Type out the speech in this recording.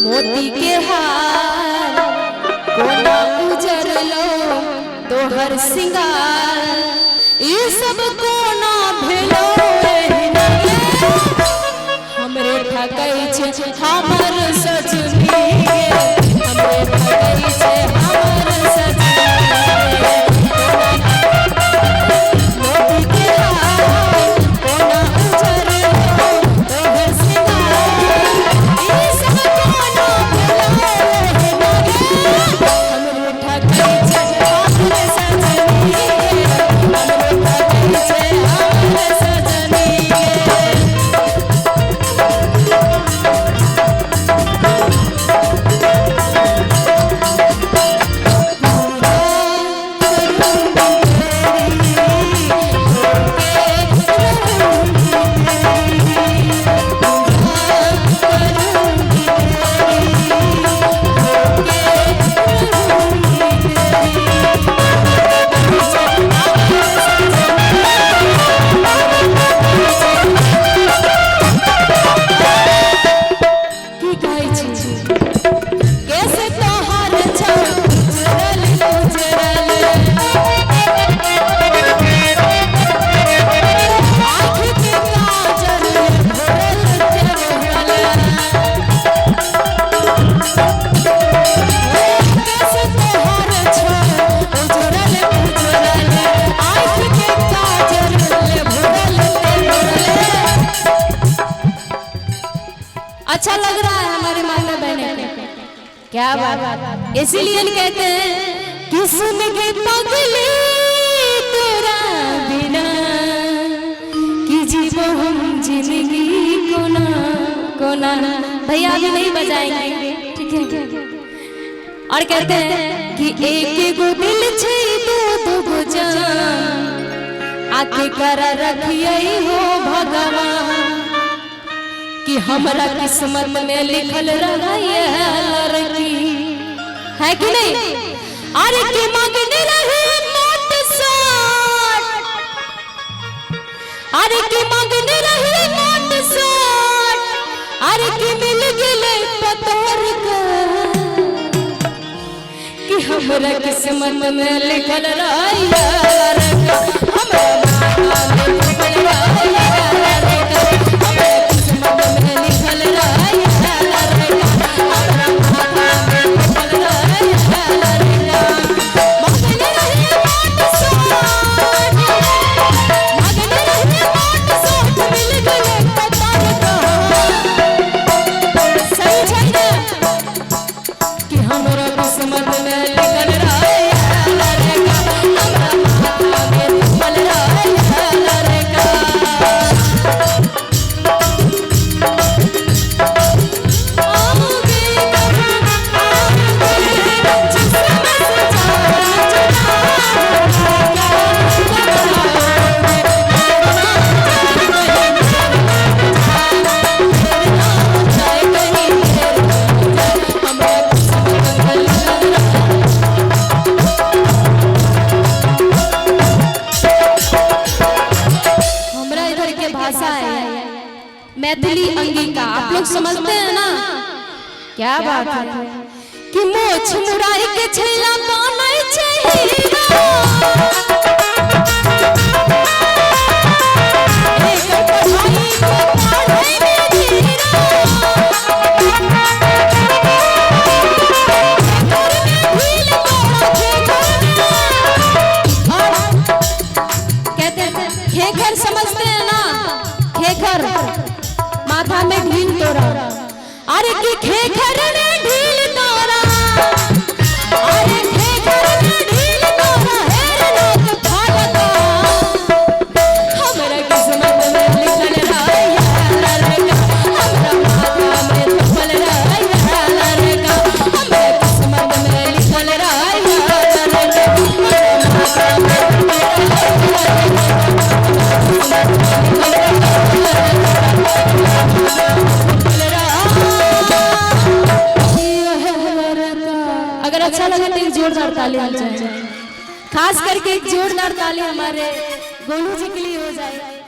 मोती के हार कोना उजरलो तोहर सिंगार, ई सब कोना भेलो एहिना गे। हमरे ठकै छै हमर सजनी गे, हमरे ठकै छै हमर सजनी गे। मोती के हार कोना उजरलो तोहर सिंगार, ई सब कोना भेलो एहिना गे। हमरे ठकै छै हमर सजनी गे, हमरे ठकै छै हमर सजनी गे। की कहै छी कैसे तोहर छौ उजरल उजरल, आँख के काजल भरल चढ़ल। कैसे तोहर छौ उजरल उजरल, आँख के काजल भरल चढ़ल। अच्छा लग रहा है हमारे माता बहने को, क्या बात। इसीलिए कहते हैं कि सुन के पगली तोरा बिना कि जीवो हम जिंदगी कोना कोना। भैया अभी नहीं बजाएंगे, ठीक है। और कहते हैं कि एक गो दिल छै दो दो गो जान, आके कर रखिए हो भगवान, कि हमरा किस्मत में लिखल रहे लड़की, है कि नहीं। अरे कि मांगने रहे मोट साठ, अरे कि मांगने रहे मोट साठ, अरे कि मिल गेले पतोर का, कि हमरा किस्मत में लिखल रहे लड़का, हमरा माथा में लिखल रहे लड़का, हमरा किस्मत में लिखल रहे लड़का, हमरा माथा में लिखल रहे लड़का। मांगने रहे मोट साठ, मांगने रहे मोट साठ, मिल गेले पतोर का। सही छै ना कि हमरा किस्मत में लिखल रहे लड़का, हमरा माथा में लिखल रहे लड़का। आओगे कब आओगे जिस्म से जान जुदा होगा, कब आओगे ना जाए कहीं मेरे ना जाए कहीं मेरे ना जाए, हमरा किस्मत में लिखल रहे। हमरा इधर के भाषा है मैथिली अंगिका, आप लोग समझते हैं ना, क्या बात है। कि मोछ मुराई के छैला बनै छै हीरा, एकर पढ़ाई के पढ़ै में धीरा, खेकर में ढील तोरा खेकर में। और कहते हैं खेखर, समझते हैं ना खेखर, माथा में ढील तोरा। अरे कि खेखर में ढील तोरा, अरे खेखर में ढील तोरा, हेर लोक फालका, हमरा किस्मत में लिखल रहे लड़का, हमरा माथा में थपल रहे लड़का, हमरा किस्मत में लिखल रहे लड़का, हमरा माथा में थपल रहे लड़का। अगर अच्छा लगे तो एक जोरदार ताली हो जाए, खास करके एक जोरदार ताली हमारे गोलू जी के लिए हो जाए।